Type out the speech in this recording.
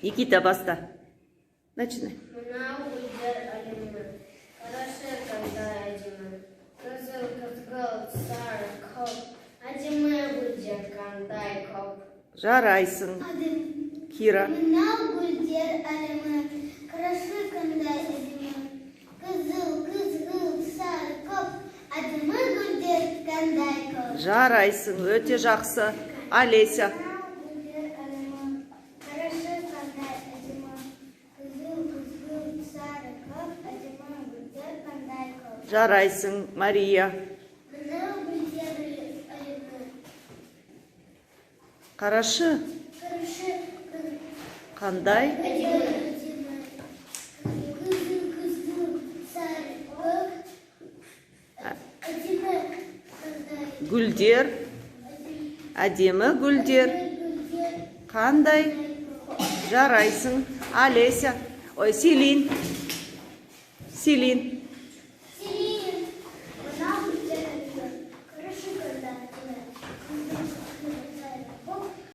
Никита, баста. Начинай. Мынау гүлдер әлемі. Қарашы, қандай әдемі. Қызыл, қызғылт, сары, көк. Әдемі гүлдер қандай көп. Жарайсың. Кира. Мынау гүлдер әлемі. Қарашы, қандай әдемі. Қызыл, қызғылт, сары, көк. Әдемі гүлдер қандай көп. Жарайсың, өте жақсы. Олеся. Мынау гүлдер әлемі. Қарашы, қандай әдемі. Қызыл, қызғылт, сары, көк. Әдемі гүлдер қандай көп. Жарайсың, Мария. Мынау гүлдер әлемі. Қарашы, Қарашы, қандай әдемі. Қызыл, қызғылт, сары, көк. Әдемі қандай. Гүлдер, әдемі гүлдер Гүлдер қандай. Жарайсың, Олеся. Ой, Селин. Селин.